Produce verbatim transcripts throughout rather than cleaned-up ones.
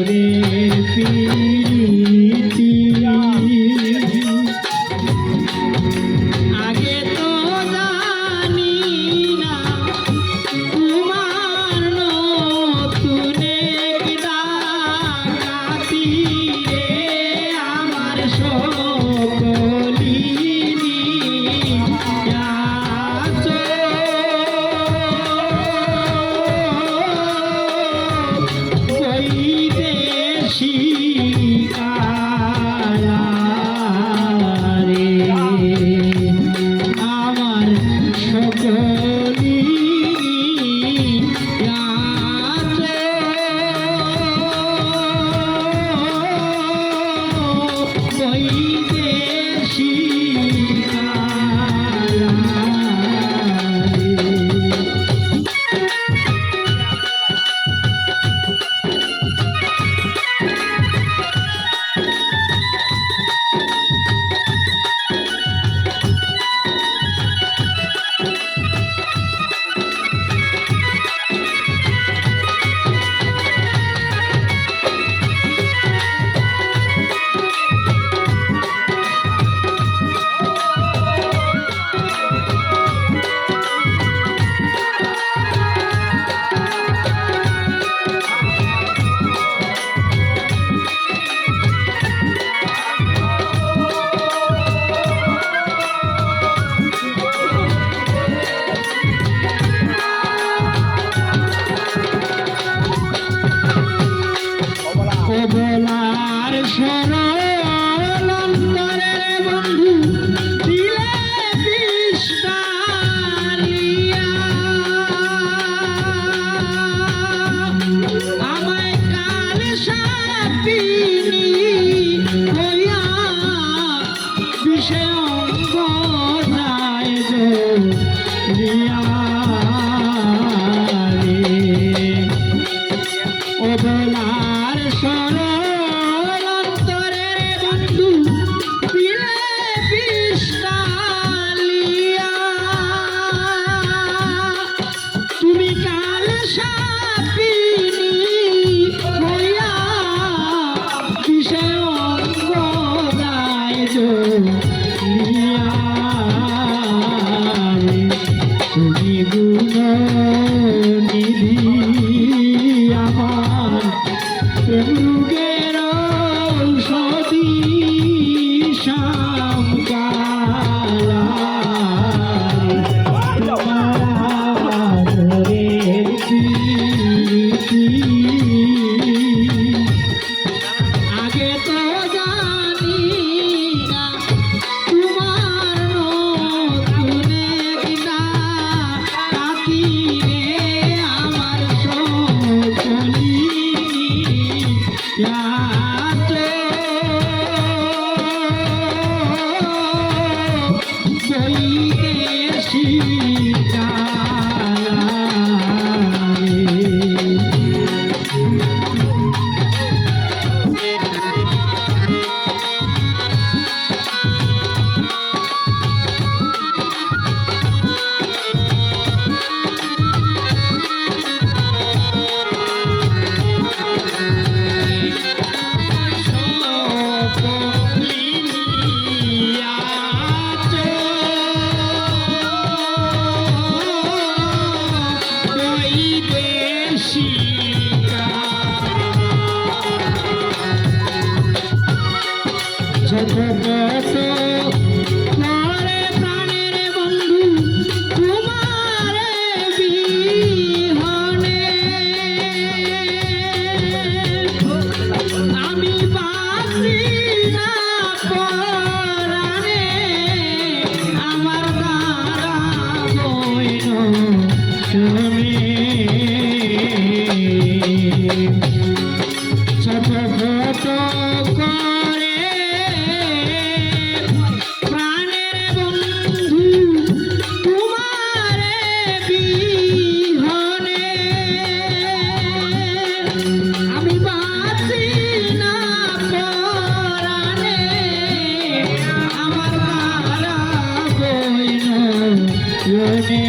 পিরিতি। আগে তো জানি না তোমার নতুন এক ডাকাতি রে, আমার সকলিনী আছো। বৈদেশিক আয়া রে, আমার সকলিনী আছো। বৈদেশিক আয়া রে। অবলার সরল অন্তরের বন্ধু দিলে বিষ ঢালিয়া। আমায় কাল সাপিনী হইয়া বিষে অঙ্গ যায় জ্বলিয়া রে। অবলার সরল অন্তরের বন্ধু দিলে বিষ ঢালিয়া। তুমি কাল সাপিনী হইয়া বিষে অঙ্গ যায় জ্বলিয়া। তুমি গুণ নিধি আমার প্রেম রোগের ঔষধি শ্যাম কালা। তোমার আদরের প্রীতি। আগে তো জানি না তোমার নতুন একটা কাকি রে, আমার সকলি আছো। বৈদেশিক আয়া রে। ছটফট করে প্রাণের বন্ধু তোমার বিহনে। আমি বাঁচি না পরাণে, আমার দাঁড়া বইন তুমি। ছটফট করে প্রাণের বন্ধু তোমার বিহনে। আমি বাঁচি না পরাণে, আমার দাঁড়া বইন মনে।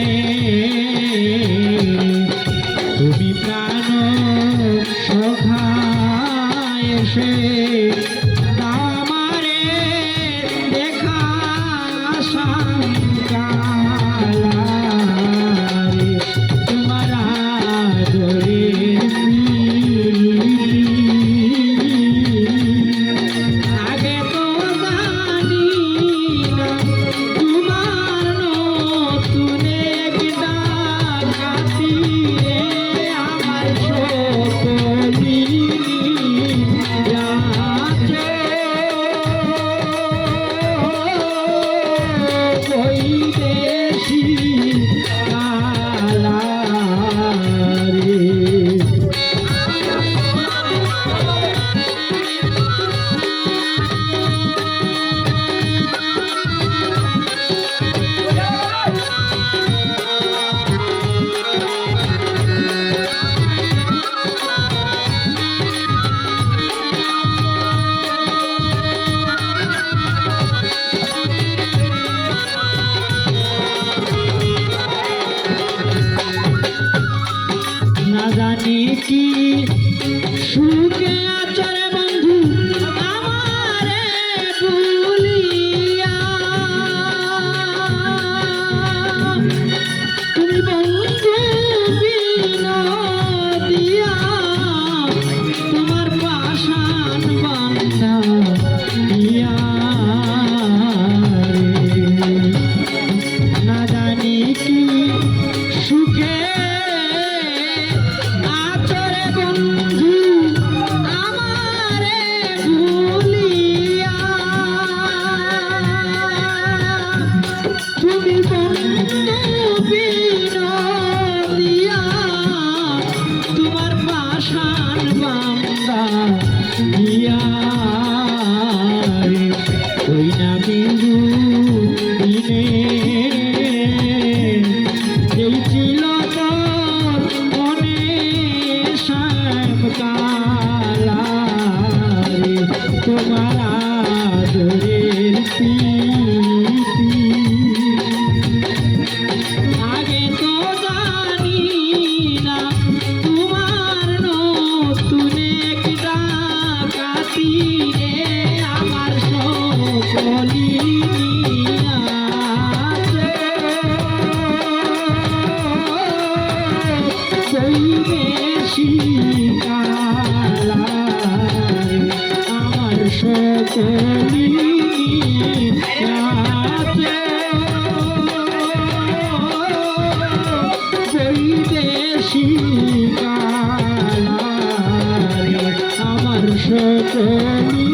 কি সুখে আছো রে বন্ধু আমারে ভুলিয়া। তুমি বন্ধু বিনোদিয়া, তোমার পাষাণ বান্ধা দিয়া রে। না জানি কি সুখে আছো রে বন্ধু আমারে ভুলিয়া। তুমি বন্ধু বিনোদিয়া, তোমার পাষাণ বান্ধা দিয়া রে। ওই না বিরু দিনে এই ছিল তোর মনে শ্যাম কালা রে, তোমার আদরের প্রীতি। আগে তো জানি না তোমার নতুন এক ডাকাতি রে, আমার সকলি নিয়া আছে। বৈদেশি কালা রে, আমার সকলি নিয়া আছে। বৈদেশি কালা রে, আমার সকলি